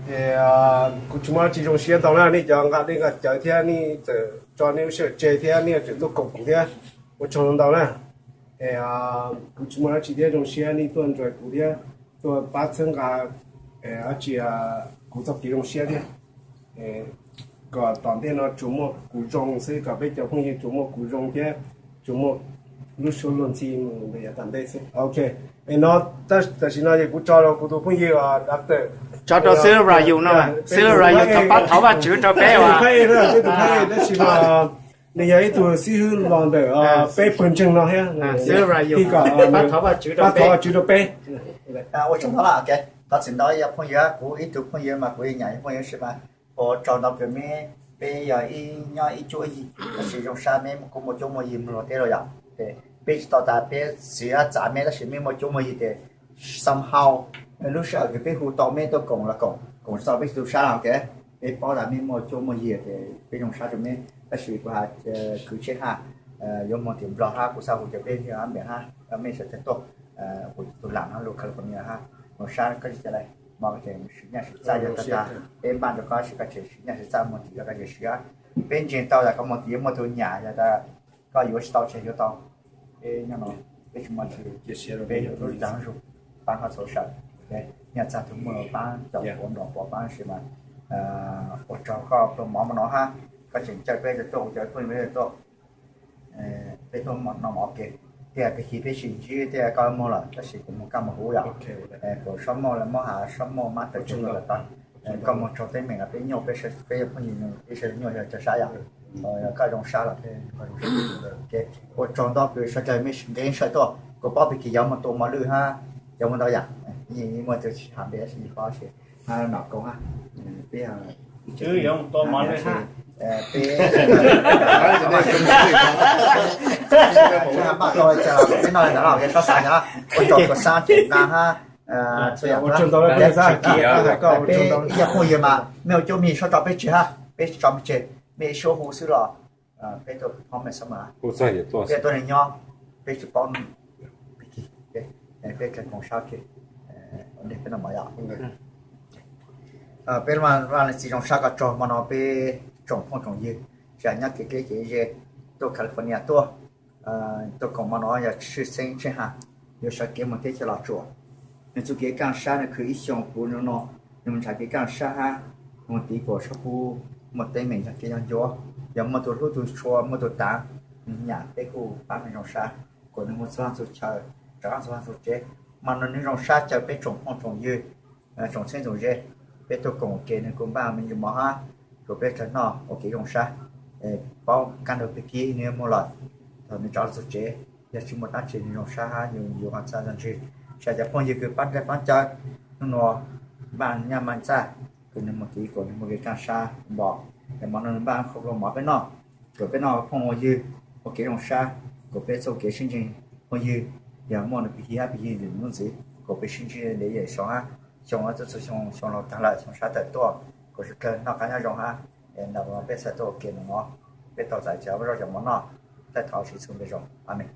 Es kuv tsis muaj dab tsi zoo siab ntau na, nej cov nqa dej nqa cawv thiab nej txawm tso nej lub sij hawm tseg thiab nej tseem tuaj koom kuv thiab, ua tsaug ntau na. Es kuv tsis muaj dab tsi thiab, zoo siab nej tuaj nrog kuv thiab tuaj pab txhawb nqa dab tsi kuv txoj kev zoo siab thiab, kom tom ntej no tsuas muaj kuv zoo xwb, kom peb cov phooj ywg tsuas muaj kuv zoo thiab tsuas muaj lub suab luag ntxhi mus yav tom ntej xwb. Ok, es no tam sim no ces kuv tso rau kuv tus phooj ywg Doctor, tso rau xib hwb Rayum no, xib hwb Rayum tau pab thov Vajtswv rau peb. Tus phab ej, tus phab ej tab sis mas nws yog ib tug xib hwb los ntawm peb pawg ntseeg no thiab, xib hwb Rayum, pab thov Vajtswv rau peb. Ua tsaug ntau, thov txim ntau ib yam phooj ywg, kuv ib tug phooj ywg mas kuv yeej nyiam phooj ywg tab sis mas ua tsaug ntau kawg, peb yog ib nyob ib cuab yig tab sis zoo sab meb kuj muaj cuab muaj yig mus luag teb lawm yom. Ces peb tsis tau tas peb txiav txav meb tab sis meb muaj cuab muaj yig ces somehow lub sij hawm kws peb hu tau meb tuaj koom los koom, koom tsis tau peb tsis tu sab los ok. Peb paub tas meb muaj cuab muaj yig ces peb zoo sab rau meb tab sis kuv has kwv tsev hab, yuav moog tim Nplog hab kuv xav hu cov peb npem hab mej sawv daws tuaj, kuv tus lam no lug California hab, zoo sab koj tsis ca le, mog koj tseem siv nyaj siv txaj yog tag tag peb npaj rau koj tab sis koj tseem siv nyaj siv txaj moog tim koj tseem siv. Peb ntseeg tau tas koj moog tim yuav muaj tug nyam yog tas koj yuav tsis tau tseg yuav tau. Peb nyob no peb tsis muaj dab tsi, peb yuav lub dag zug paab koj txhua sawv, nyaj txag tug muaj paab cov quav nplom quav paab tab sis mas ua tsaug koj pluag mov mo no hab, koj tseem caw peb tuaj, ua cov phooj ywg tuaj, peb tuaj no mov ke, tej peb hiv peb tsis ntsib tej koj muag lawm tab sis kuv moog kaj moog huv yom. Kuv sab muaj lawv muab has sab muaj mab tawm tsev lawm tau, koj moog tsaug teeb meem los peb nyuaj, peb phooj ywg peb sawv daws nyuaj yog cov sab yom. Koj zoo sab los peb ua tsaug ntau kws sawv dlawg mej nqe sawv tuaj, kuv paub pig kis yuav muaj tua mos lwj hab, yuav muaj ntau yam, muaj tus tsis has npe tab sis paub tsis, nom koov hab, peb yuav tua mos lwj hab, peb peb noj li ntawd los koj xav nyob, ua tsaug kws xaab ces nqa hab, txhua yam, peb ib yam phooj ywg mas mej ua cuab mej yig tso peb tseg hab, peb tso peb tseg, mej ib suab hu xwb los peb tuaj phob mej xab mas, peb tuaj neeg nyob, peb tsis paub pig kis, peb dlawg koom sab ke, peb noj mov yom. Peb Vaaj Leej Txiv zoo sab koj tsaug mo no peb tsoom phooj tsoom ywg, tsis has nyob kev deb kev ze, tuaj California tuaj, tuaj koom mo no yog tshwj xeeb tshwj hab, yuav sawv kev moog teb chaws Los Tsuas. Nwg txuj kev kaaj sab nwg khwv ib xyoos puv no, nwg moog nrhav kev kaaj sab hab, moog tiv kuas sab pub muaj teeb meem yog kev yog ncuav, yog muaj tug hlub tug tshua muaj tug taav, nwg nyam peb kuj paab nwg zoo sab, kuas nwg muaj txhua leej txhua chaw, rov qaab txhua leej txhua tsev. Mo no nwg zoo sab caw peb tsoom phooj tsoom ywg, tsoom txheeb tsoom ze, peb tuaj koom ua ke nwg kuj npaj me ntsis mov hab, kuas peb dlawg noj ua kev zoo sab. Paub kaj ntug pig kis nwg muag lawm, thaum nwg rov txug tsev, yog tsis muaj dlaab tsi nwg zoo sab hab yug yug txaj txag ntswg. Tsis has cov phooj ywg kws paab nreg paab cawv, nub nua npaj nyaj npaj txaj, kws nwg muaj kev kuas nwg muaj kev kaaj sab npo, es mo no nwg npaj qhov mov peb noj, kuas peb noj phooj ua ywg, ua kev zoo sab, kuas peb txuj kev sib ntseeg phooj ywg, yog muaj nwg pig kis hab pig kis nwg nub ntxiv, kuas peb sib ntsib ntev yeej sov hab, xyoo txug txug xyoo, xyoo laug taag lawm xyoo sab tawm tuaj, kuas sawv dlawg noj qab nyob zoo hab, es ntawm no peb txhaj tuaj ua ke nwg mov, peb tau txais cov zaub cov mov noj, thaij thov Tswv Yexus npe zoo, Amees.